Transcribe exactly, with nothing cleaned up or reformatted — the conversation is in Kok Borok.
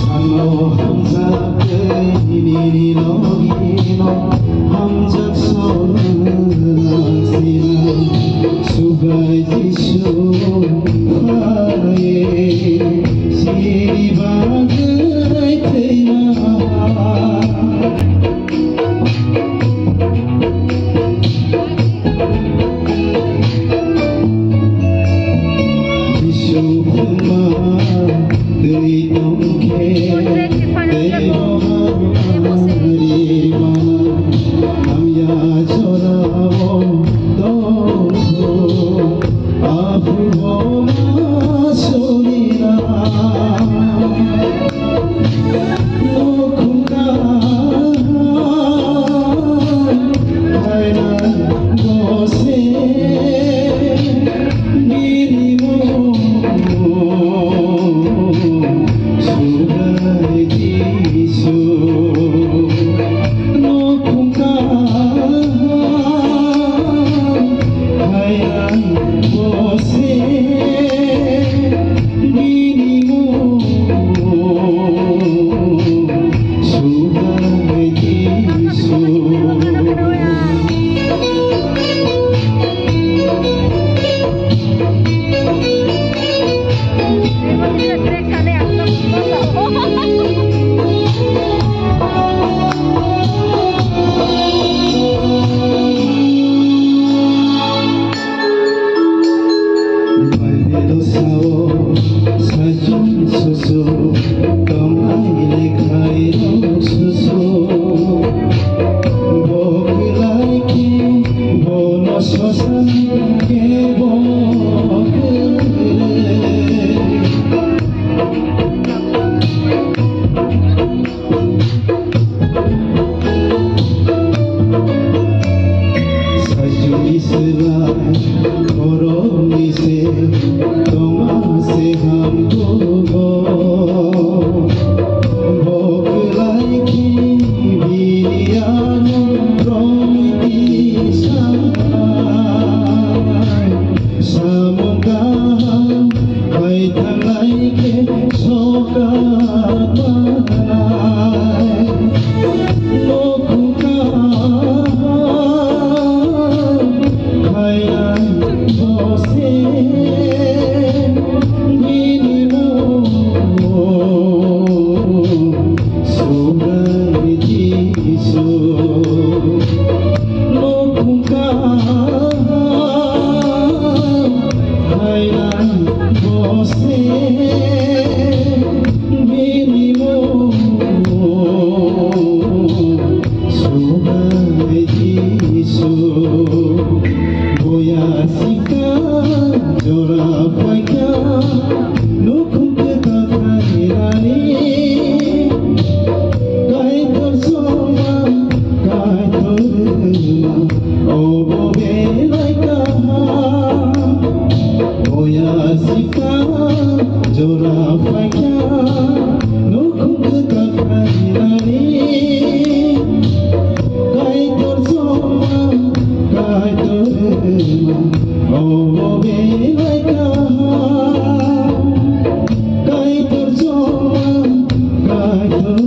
Sano hamjak tei nini logi no hamjak sona sina. Subai Jisu phaye sini bagwi thwima. Jisu phunma twi tongkhe tei rohor rirmana hamya jorao tongkho. Sajwk Israel borokni se tongma se hamkugo. Bo kwlai khe bini ano romwi tisa. Samung kaham hai thanglai khe soka manai. Lokhung kaham hai nai bo se bini mung Subrai Jisu. Lokhung kaham hai nai bo se bini mung Subrai Jisu. Boya sika jora paikha. Nukhung kwtal khainani, Kaitor songma, Kaitor rwma, obo belai kaham. Oya sika jora paikha, nukhung kwtal khainani, Kaitor songma, Kaitor rwma, obo belai kaham. Kaitor songma, Kaitor